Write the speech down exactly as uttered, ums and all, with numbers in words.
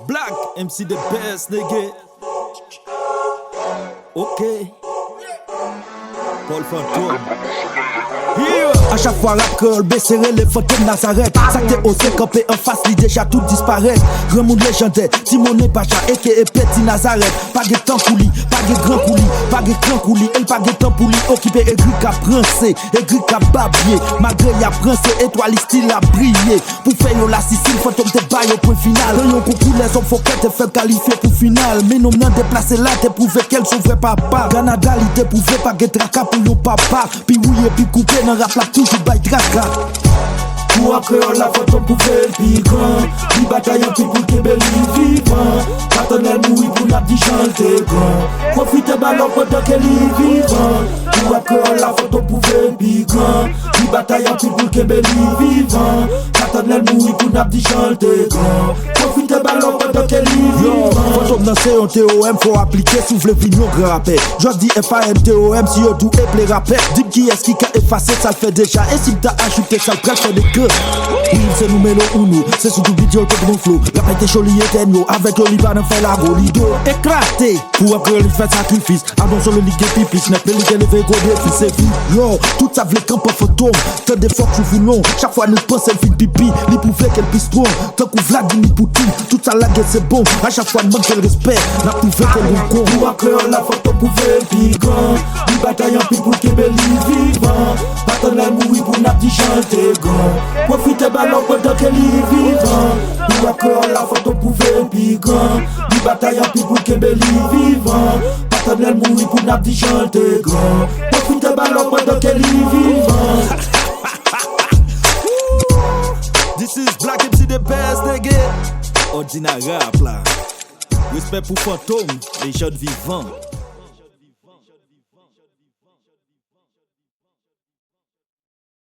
Black M C the best, nigga. Ok. Paul Fantom. Yeah. A chak fwa rap kreyòl bese rele Fantom Nazareth. Sa k te oze kanpe anfas li deja tout disparèt. Granmoun lejandè, Timonnen Pacha, A K A Petit Nazareth. Pa gen tan pou li, pa gen gran kou li, pa gen kran kou li, e l pa gen tan pou li okipe egri k ap ranse, egri k ap babye. Malgre y ap ranse, etwal li still ap briye. Pou fè yo lasisin, Fantom te ba yo pwen final. Nan yon konkou lèzòm fòkè te fè l kalifye pou final. Men nonm nan deplase la te pwouve ke l se yon vrè papa. Kanada li te pwouve pa gen traka pou yon papa. Pi wouye, pi koupe nan rap la toujou bay traka. Pou rap kreyòl la Fantom pwouve l pi gran. Li batay anpil pou l kenbe li vivan. Pa tann lè l mouri pou n ap di jan l te gran. Pwofite balon pandan ke li vivan. Pou rap kreyòl la Fantom pwouve l pi gran. Li batay anpil pou l kenbe li vivan. Pa tann lè l mouri pou n ap di jan l te gran. Pwofite balon pandan ke li vivan. Yo, Fantom nan se yon T O M fò aplike si w vle vin yon gran rapè. Just di F A N T O M si yo di w eple rapè. Di m kiyès ki ka efase sa l fè deja. E si m ta ajoute sa l pral fè de gran. Wi, se noumero uno. Se sou tout bit yo l te gen yon flow. Rapè te cho li etèn yo. Avèk yo li pa nan fè lago li do. Eklate. Pou rap kreyòl li fè sakrifis. Albòm solo li gen pi plis nèt, men li te leve gwo defi, se vi. Yo, tout sa vle kanpe Fantom. Tande fòk sou voulon. Chak fwa nou panse l fin pipi, li pwouve ke l pi strong. Tankou Vladimir Putin, tout sa lage se bon. A chak fwa n manke l respè, n ap pwouve ke l yon kon. Pou rap kreyòl la Fantom pwouve l pi gran. Li batay anpil pou l kenbe li vivan. Pa tann lè l mouri pou n ap di jan l te gran. Pwofite balon pandan ke li vivan. Pou rap kreyòl la Fantom pwouve l pi gran. Li batay anpil pou l kenbe li vivan. Pa tann lè l mouri pou n ap di jan l te gran. Pwofite balon pandan ke li vivan. This is Black M C the best, nigga. Òdina rap la. Respè pou Fantom, lejann vivan.